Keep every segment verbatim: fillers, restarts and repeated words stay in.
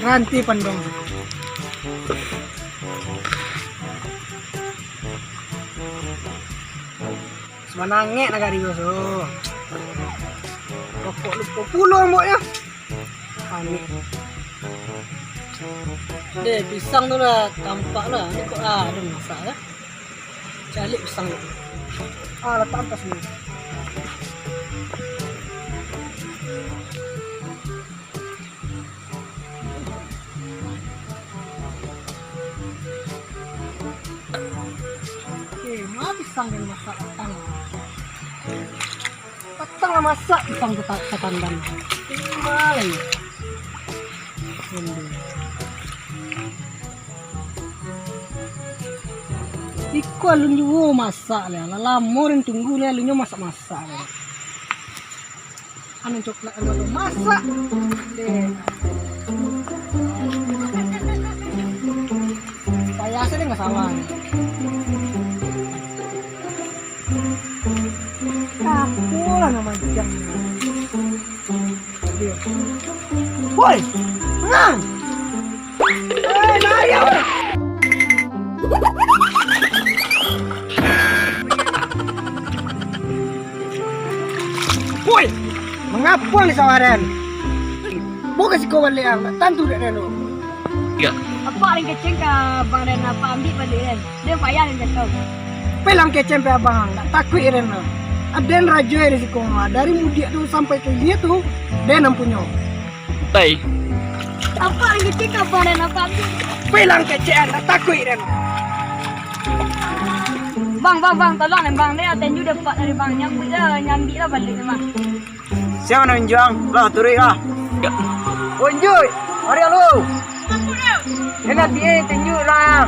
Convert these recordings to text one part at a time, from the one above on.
Ganti pandong. Samanangek nagari ko so. Rokok lupo pulo amboknyo. Panik. Deh, pisang tu lah tampak lah. Ni kok ah, ado masak ya. Caliak pisang tu. Ah, latak atas ni. Eh, ma pisang den masak patang? Patang lah masak pisang ta-, tatandan. Tingga lai. Iko alun juo masak lah. Lah lamo den tunggu lah, alunnyo masak-masak lah. Anu coklat anu tu masak. Deh. Payah sajo nggak salah. Apo lah namo jam ni? Woi, tenang. Eh, lari awak. Woi, mangapo ang di sawah den? Bawa ka siko baliak ang, nak tantu dek den tu. Apak den kecek ka abang den, apak ambiak baliak den. Den payah den cakau. Pai lah kecek pai abang ang, nak takuik den tu. Aden rajo di siko mah, dari mudiak tu sampai ka ilia tu, den nan punyo. Tai. Apak den kecek ka abang den, apak ambiak. Pai lah kecek ang, nak takuik den. Bang, bang, bang, tolong den bang, den tinju dapat dari bang, nyambuik lah, nyambiak lah baliak den bang. Sia nan manunjuang? Lah, turuik lah. Onjuik, mari lu. Enak dia tinju lah.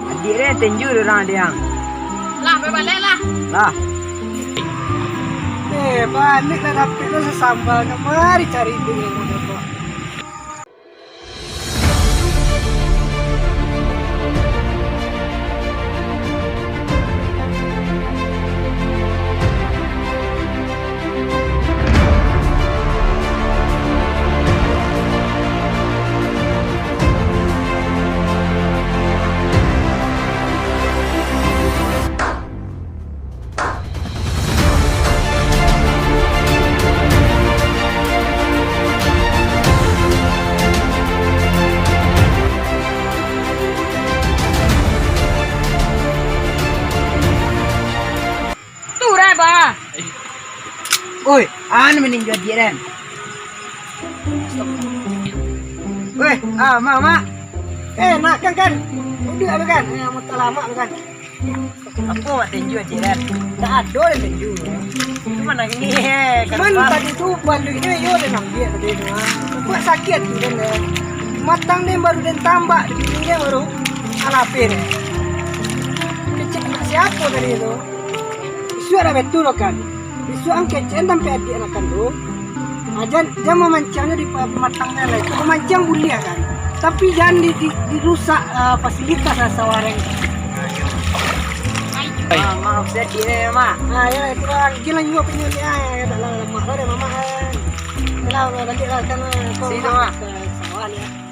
Adiak dia tinju orang dia. Lah, babaliak lah. Lah. Eh, baliak lah dapek tu sasambal. Kamari cari duit. Tu dah, Bang. Oi, anu maninju adiak den. Weh, ah, mak, mak. Eh, nak kan, kan? Duduak dulu kan? Eh, mutalamak dulu kan? Apo mak tinju, Cik, kan? Ndak ado den tinju. Cuma nangih, eh, cuman tadi tu baluiknyo iyo den ambiak tadi tu, ah. Buek sakik ati den, eh. Matang den baru den tambak, di pining den baru alapeh den. Kecek anak siapo tadi tu? Isuak dah batua lo kan. Isuak ang kecek an tampek adiak nak kandung. Ah, jan, jan mamanciangnyo di pa-, pamatang nan lai. Mamanciang buliah kan. Tapi jan di, di, dirusak, ah, fasilitas lah sawah den. Ah, maaf, sadiak ni, Mak. Ah, ya, itu lah. Gila juga punya ni, ah, ya, tak lah, Mak. Ada Mamak, eh. Itulah, balik lah kan, eh, kau Mak, Mak. Ke sawah ni, ah.